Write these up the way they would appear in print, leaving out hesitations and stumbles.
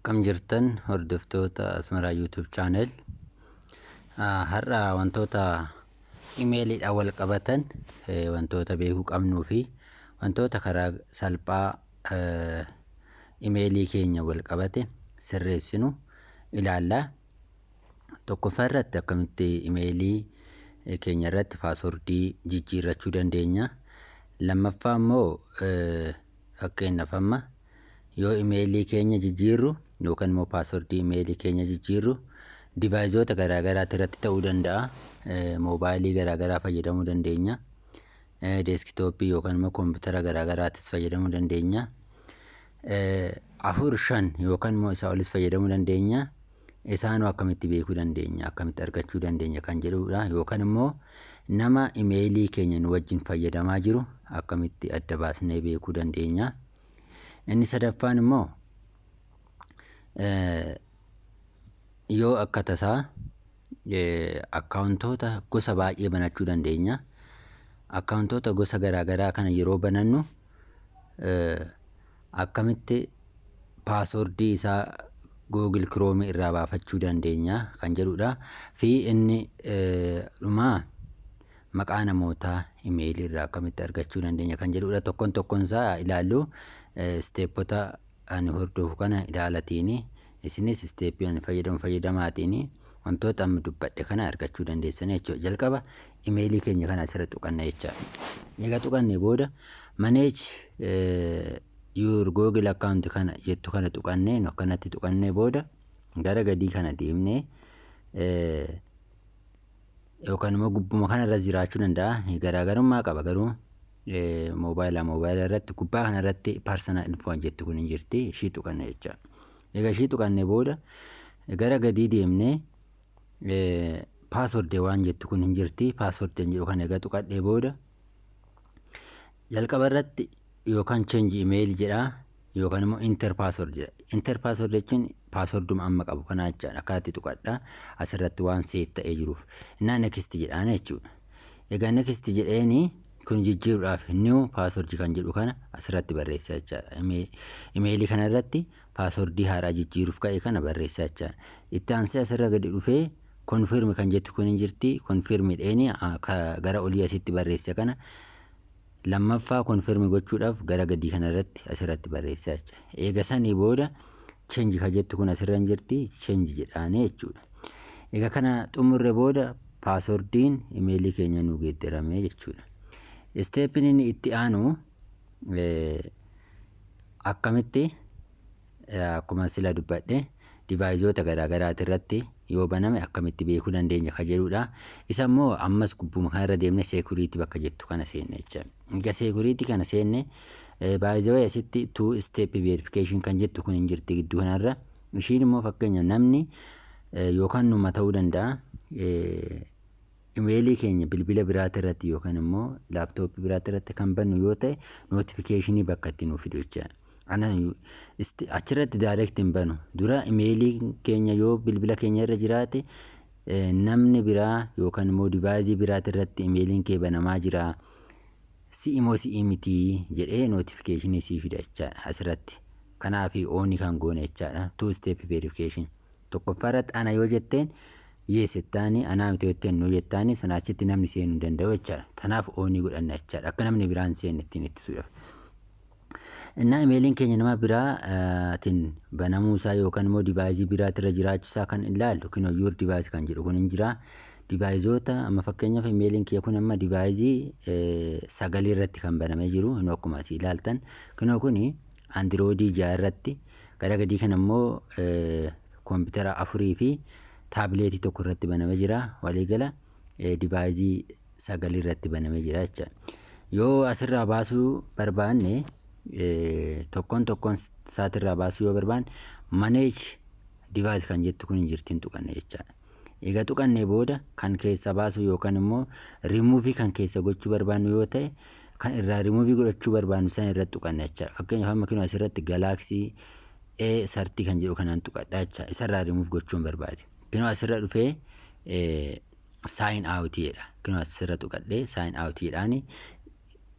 Akkam jirtan, hordoftoota Asmaraa YouTube channel? Har'a wantoota imeeliidhaan wal qabatan, wantoota beekuu qabnuu fi wantoota karaa salphaa imeelii keenya wal qabate sirreessinu ilaalla. Tokkoffaa irratti, akkamitti imeelii keenya irratti paaswordii jijjiirrachuu dandeenya? Lammaffaa immoo, fakkeenyaaf amma yoo imeelii keenya jijjiirru yookaan immoo paaswordii imeelii keenya jijjiirru, deviceoota garaagaraati irratti ta'uu danda'a. Moobaayilii garaagaraa fayyadamuu dandeenya. Desktopii yookaan immoo koompitara garaagaraatis fayyadamuu dandeenya. Afur, shan yookaan immoo isaa olis fayyadamuu dandeenya. Isaanoo akkamitti beekuu dandeenya, akkamitti argachuu dandeenya kan jedhudha. Yookaan immoo nama imeelii keenya nu wajjin fayyadamaa jiru akkamitti adda baasnee beekuu dandeenya? Inni sadaffaan immoo, yoo akka tasaa akkaawuntoota gosa baay'ee banachuu dandeenya. Akkaawuntoota gosa garaagaraa kana yeroo banannu akkamitti paaswordii isaa Google Chrome irraa baafachuu dandeenya kan jedhudha. Fi inni dhumaa, maqaa namootaa imeelii irraa akkamitti argachuu dandeenya kan jedhudha. Tokkoon tokkoon isaa ilaallu. Stepota ani hordofu kana ilaalatiin isinis stepii ani fayyadamu fayyadamaatiin wantoota amma dubbadhe kana argachuu dandeessan jechuudha. Jalqaba imeelii keenya kana asirra tuqanna jechaadha. Egaa tuqannee booda "Manage your Google account" kana jettu kana tuqannee, akkanatti tuqannee booda gara gadii kana deemnee, yookaan immoo gubbuma kanarra jiraachuu danda'a. Garaagarummaa qaba garuu moobaayilaa moobaayilaa irratti. Gubbaa kanarratti "Personal info" jettu kun hin jirti, ishii tuqanna jecha. Egaa ishii tuqannee booda gara gadii deemnee "Password" waan jettu kun hin jirti. "Password" jedhu kana egaa tuqadhee booda jalqaba irratti yookaan "Change email" jedha yookaan immoo "Enter password" jedha. "Enter password" jechuun paasworduma amma qabu kana jechaadha. Akkanatti tuqadha, asirratti waan save ta'ee jiruuf. Innaa "Next" jedhaan jechuudha. Egaa "Next" jedheeni, kun jijjiiruudhaaf "New password" kan jedhu kana asirratti barreessa jechaadha. Imeelii kana irratti paaswordii haaraa jijjiiruuf ka'e kana barreessa jechaadha. Itti aansee asirra gadi dhufee "Confirm" kan jettu kun hin jirti. "Confirm" dheeni gara olii asitti barreesse kana lammaffaa confirm gochuudhaaf gara gadii kanarratti asirratti barreessa jecha. Eega sanii booda "Change" kan jettu kun asirra hin jirti. "Change" jedhaanii jechuudha. Egaa kana xumurre booda paaswordiin imeelii keenya nu geeddarame jechuudha. Stepiin inni itti aanu, akkamitti, akkuma sila dubbadhe, deviceoota garaagaraati irratti yoo baname akkamitti beekuu dandeenya ka jedhudha. Isa immoo ammas gubbuma kanarra deemne "Security" bakka jettu kana seenne jecha. Egaa "Security" kana seenne, baay'ee asitti "Two step verification" kan jettu kun hin jirti gidduu kanarra. Ishiin immoo fakkeenya namni yookaan numa ta'uu danda'a, imeelii keenya bilbila biraati irratti yookaan immoo laaptooppii biraati irratti kan bannu yoo ta'e, notificationii bakka itti nuuf fidu jechaadha. Ana achirratti direct hin banu. Dura imeelii keenya yoo bilbila keenya irra jiraate, namni biraa yookaan immoo deviceii biraati irratti imeeliin kee banamaa jira, si'i moo si'i mitii jedhee notificationii sii fida jechaadha asirratti. Kanaaf onii kan goone jechaadha. Two step verification. Tokkoffaa irratti ana yoo jetteen "Yes" jettaani, anaa miti yoo jetteen "No" jettaani, sana achitti namni seenuu hin danda'u jechaadha. Kanaaf onii godhanna jechaadha. Akka namni biraan seenne ittiin ittisuudhaaf. Innaa imeeliin keenya nama biraatiin banamuu isaa yookaan immoo deviceii biraatirra jiraachuu isaa kan ilaallu, kinoo "Your device" kan jedhu kun hin jira. Deviceoota amma fakkeenyaaf imeeliin kiyya kun amma deviceii sagalii irratti kan banamee jiru, inni akkuma asii ilaaltan kinoo kuni Androidii 6 irratti, gara gadii kana immoo koompitara afurii fi tabletii tokko irratti banamee jira. Waliigala deviceii sagalii irratti banamee jira jecha. Yoo asirraa baasuu barbaanne, tokkoon tokkoon isaatirraa baasuu yoo barbaanne, "Manage device" kan jettu kun hin jirtiin tuqanne jechaadha. Egaa tuqannee booda kan keessa baasuu yookaan immoo rimuuvii kan keessa gochuu barbaannu yoo ta'e, kan irraa rimuuvii godhachuu barbaannu sana irratti tuqanna jechaadha. Fakkeenyaaf amma kinoo asirratti Galaxy A30 kan jedhu kanaan tuqadha jecha, isarraa rimuuf gochuun barbaade. Kinoo asirra dhufee "Sign out" jedha. Kinoo asirra tuqadhee "Sign out" jedhaani.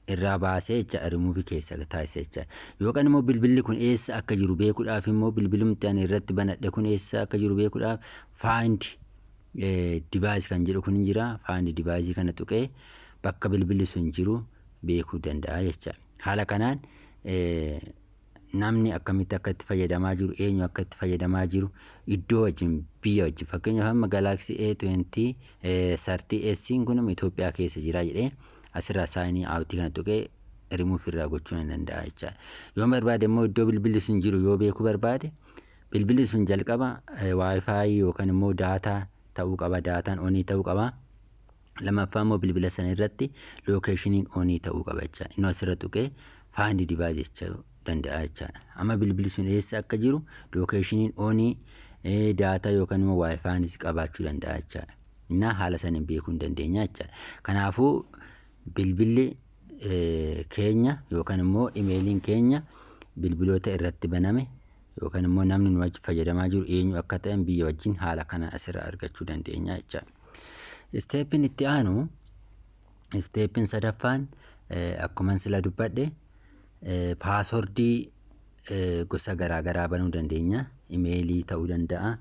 Irraa baasee jecha rimuufii keessa taasisa jecha. Yookaan immoo bilbilli kun eessa akka jiru beekuudhaaf immoo, bilbilumti ani irratti banadhe kun eessa akka jiru beekuudhaaf, find device kan jedhu kun hin jira. Find device kana tuqee bakka bilbilli sun jiru beekuu danda'a jecha. Haala kanaan namni akkamitti akka itti fayyadamaa jiru, eenyu akka itti fayyadamaa jiru, iddoo wajjin, biyya wajjin. Fakkeenyaaf, amma Galaxy A20 30S kun Itoophiyaa keessa jira jedhee asirraa sign out kana tuqee rimuuf irraa gochuu ni danda'a jechaadha. Yoo barbaade immoo, iddoo bilbilli sun jiru yoo beekuu barbaade, bilbilli sun jalqaba WiFi yookaan immoo data ta'uu qaba, dataan on ta'uu qaba. Lammaffaa immoo bilbila sana irratti locationiin on ta'uu qaba jechaadha. Inni asirra tuqee find device jechuu danda'a jechaadha. Amma bilbilli sun eessa akka jiru locationiin on, data yookaan immoo WiFinis qabaachuu danda'a jechaadha. Innaa haala saniin beekuu hin dandeenya jechaadha. Kanaafuu bilbilli keenya yookaan immoo imeeliin keenya bilbiloota irratti baname yookaan immoo namni nu wajjin fayyadamaa jiru eenyu akka ta'an biyya wajjin haala kana asirraa argachuu dandeenya jechaadha. Stepiin itti aanu, stepiin sadaffaan, akkuma sila dubbadhe password gosa garaagaraa banuu dandeenya. Imeelii ta'uu danda'a,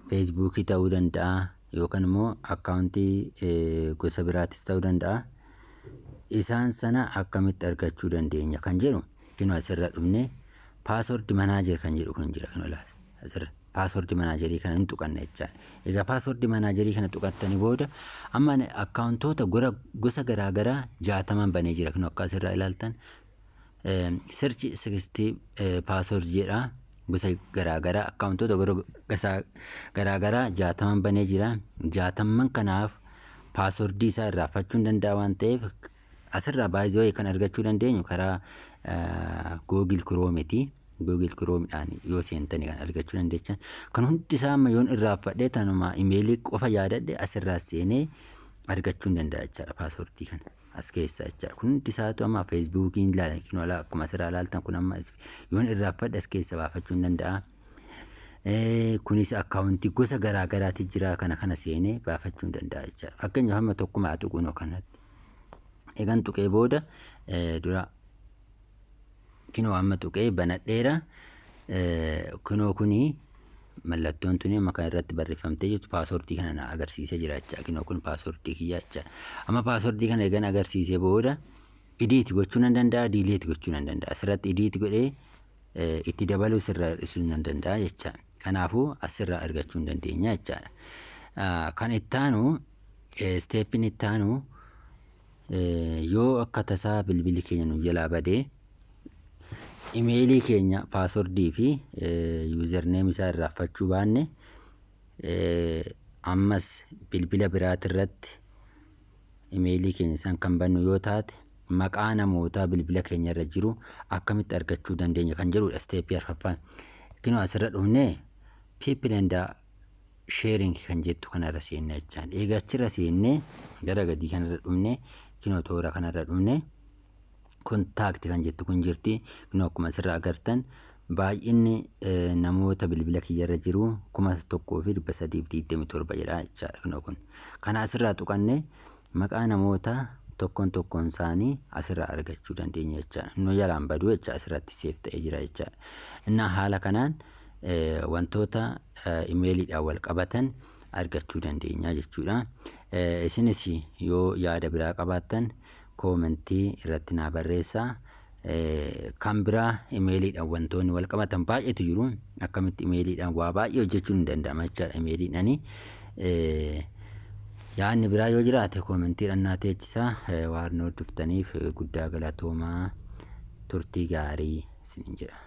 Facebookii ta'uu danda'a, yookaan immoo account gosa biraatis ta'uu danda'a. Isaan sana akkamitti argachuu dandeenya kan jedhu, kinoo asirra dhufnee password manager kan jedhu kun jira. Kinoo ilaali, asirra password manager kana hin tuqanna jechaadha. Egaa password manager kana tuqattanii booda amma accountoota gosa garaagaraa 60n banee jira. Kinoo akka asirraa ilaaltan search 60 password jedha. Gosa garaagaraa, accountoota gosa garaagaraa 60n banee jira. 60n kanaaf password isaa irraanfachuu hin danda'a waan ta'eef, asirraa baay'ee kan argachuu dandeenyu karaa Google Chromeeti. Google Chromeidhaan yoo seentanii kan argachuu dandeechan. Kan hundi isaa amma yoon irraanfadhee tanuma imeelii qofa yaadadhe, asirraa seenee argachuu hin danda'a jechaadha password kana as keessa jechaadha. Kun hundi isaatu amma Facebookiin ilaala, akkuma asirraa ilaaltan kun amma yoon irraanfadhe as keessa baafachuu hin danda'a. Kunis account gosa garaa garaati jira, kana seenee baafachuu hin danda'a jechaadha. Fakkeenyaaf, amma tokkuma tuqunoo kanatti. Egan tuqee booda dura kinoo amma tuqee banadheera. Kinoo kuni mallattoon tuni amma kan irratti barreeffamtee jirtu password kana na agarsiisee jira jecha. Kinoo kun password kiyya jecha. Amma password kana egan agarsiisee booda edit gochuu nan danda'a, delete gochuu nan danda'a. Asirratti edit godhee itti dabaluu, sirraa hir'isuu nan danda'a jecha. Kanaafuu asirraa argachuu hin dandeenya jechaadha. Kan ittaanu, stepiin ittaanu, yoo akka tasaa bilbilli keenya nu jalaa badee imeelii keenya password fi username isaa irraanfachuu baanne, ammas bilbila biraatirratti imeelii keenya isaan kan bannu yoo taate, maqaa namootaa bilbila keenya irra jiru akkamitti argachuu dandeenya kan jedhudha step arfaffaan. Kinoo asirra dhufnee people and sharing kan jettu kanarra seennaa jechaan. Egaa achirra seennee gara gadii kanarra dhufnee, kinoo toora kanarra dhufnee contact kan jettu kun jirti. Kinoo akkuma asirraa agartan baay'inni namoota bilbila kiyyarra jiru 1327 jedha jechaadha kinoo kun. Kana asirraa tuqannee maqaa namoota tokkoon tokkoon isaanii asirraa argachuu dandeenya jechaadha. Nu jalaan baduu jecha, asirratti save ta'ee jira jechaadha. Innaa haala kanaan wantoota imeeliidhaan wal qabatan argachuu dandeenya jechuudha. Isinis yoo yaada biraa qabaattan comment irratti naa barreessaa. Kan biraa imeeliidhaan wantoonni wal qabatan baay'eetu jiru. Akkamitti imeeliidhaan waa baay'ee hojjechuun hin danda'ama jechaadha imeeliidhaani. Yaadni biraa yoo jiraate commentiidhaan naa teechisaa. Waan hordoftaniif guddaa galatoomaa, turtii gaarii isiniin jedha.